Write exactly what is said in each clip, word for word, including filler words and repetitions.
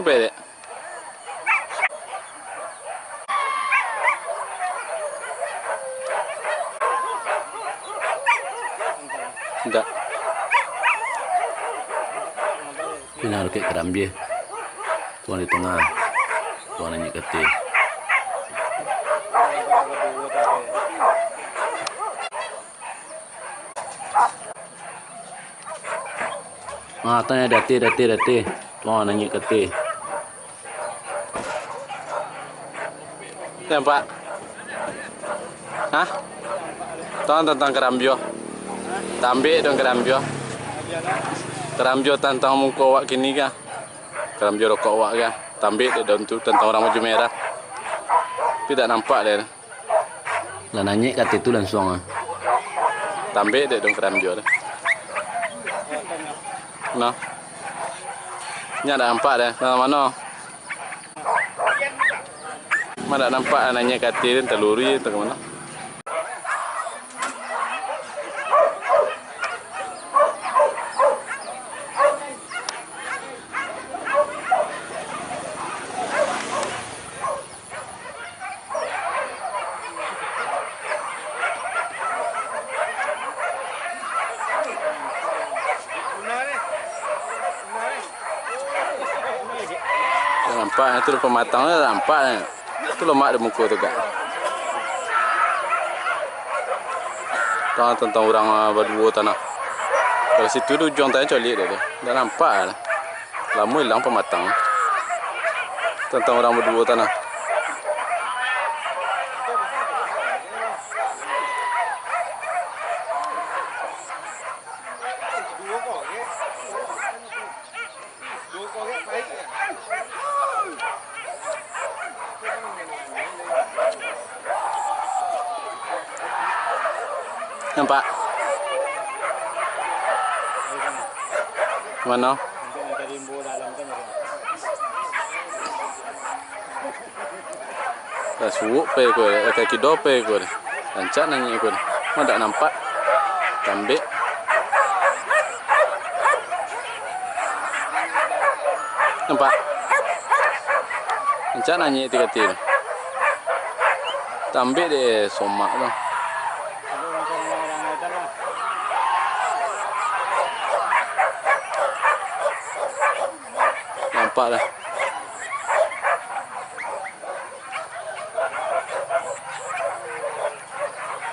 Bebek. Indak. Pina rokek karambia. Tuang di tangah. Tuang nanyik katih. Ah, tanyo dati, dati, dati. Tuang nanyik katih. Nampak? Hah? Tong tantang karambio. Tambik dong karambio. Karambio tantang muko awak kini ka. Karambio rokok awak ka. Tambik dek dong tu tantang urang baju merah. Tapi dak nampak dek. Lah nanyik katih tu lansuang ah. Tambik dek dong karambio tu. Nah. Nyo dak nampak dek. Nah, mano? Mano dak nampak nanyik katih tu, taluri tu ka mano? Dak nampak, tu lah pamatang, dak nampak. Tu lomak di muko tu, Kak. Tantang, tantang urang, ah, baduo tanah. Dari situ di ujuang tanah coliak dek tu. Dak nampak lah. Lamo ilang pamatang. Tantang urang baduo tanah. Nampak? Mano? Lah suok pe ko, eh, kaki do pe ko. Rancak nanyik ko. Mano dak nampak. Tambik. Nampak? Rancak nanyik ti kati tu. Tambik dek somak tu. Nampak lah.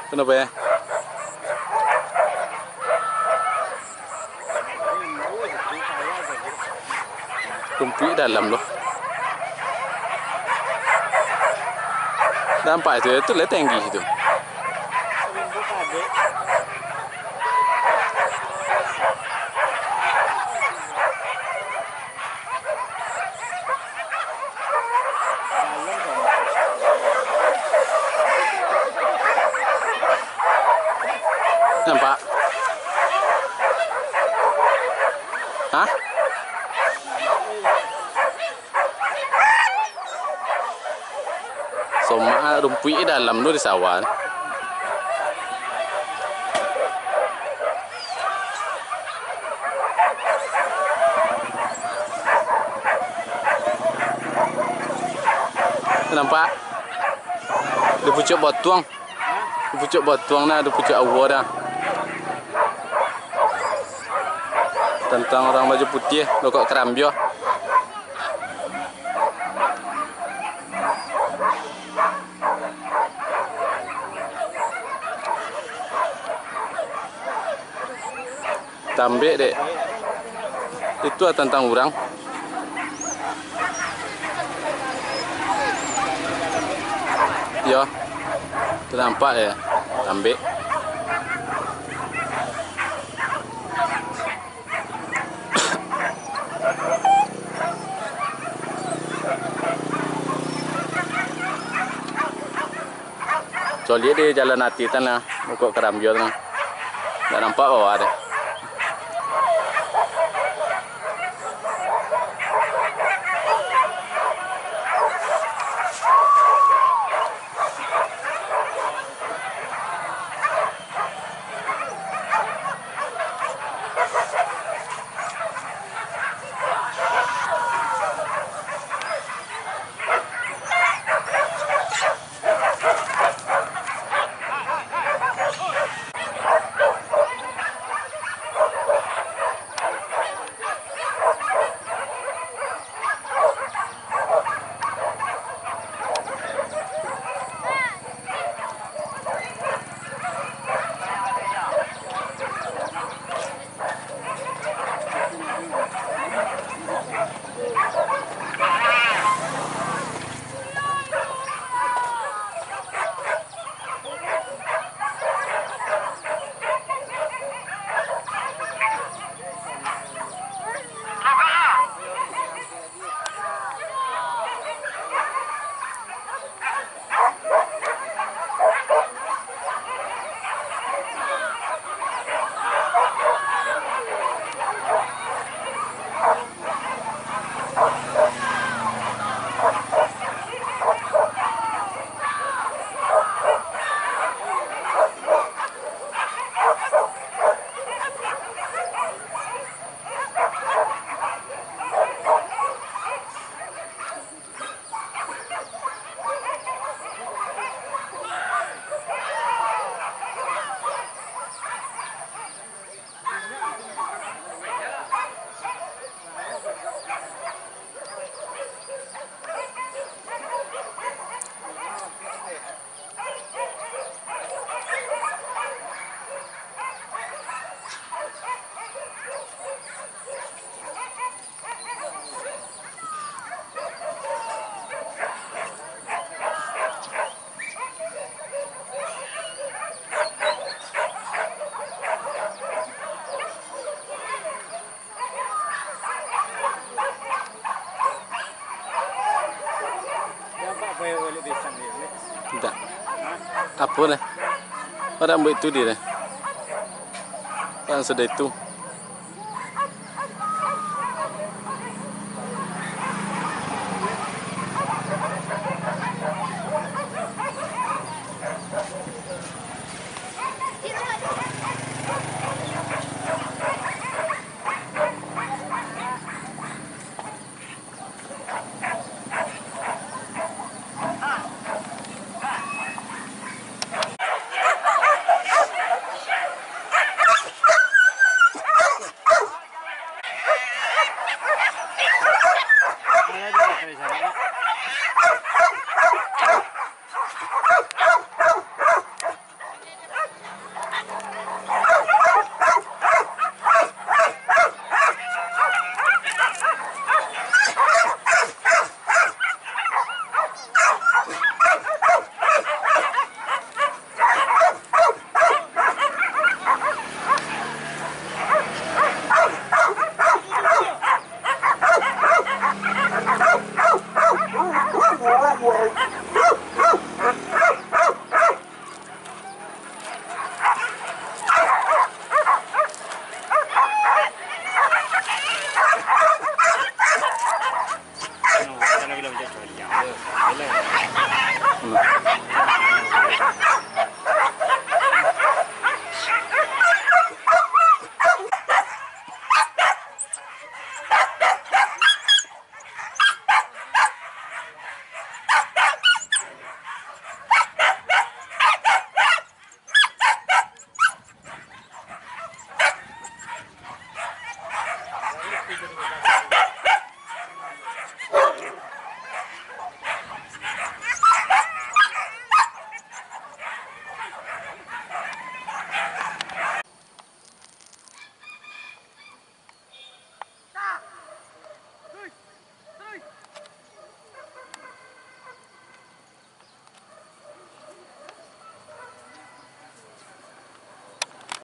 Kenapa ya? Rumpuik dalam loh. Nampak tu, tu lah tinggi tu. Nampak? Hah? Somak rumpuik dalam tu di sawah. Nampak? Di pucuak botuang. Di pucuak botuang nah, di pucuak aua dah. Tantang urang baju putiah, rokok karambia. Tambek dek. Itu ah tantang urang. Yo. Ternampak ya. Tambek. Coliak di jalan ati tan lah, mukok karambia tu. Ndak nampak bawah deh. Indak. Apo dah? Orang buat itu dia dah. Orang sudah itu.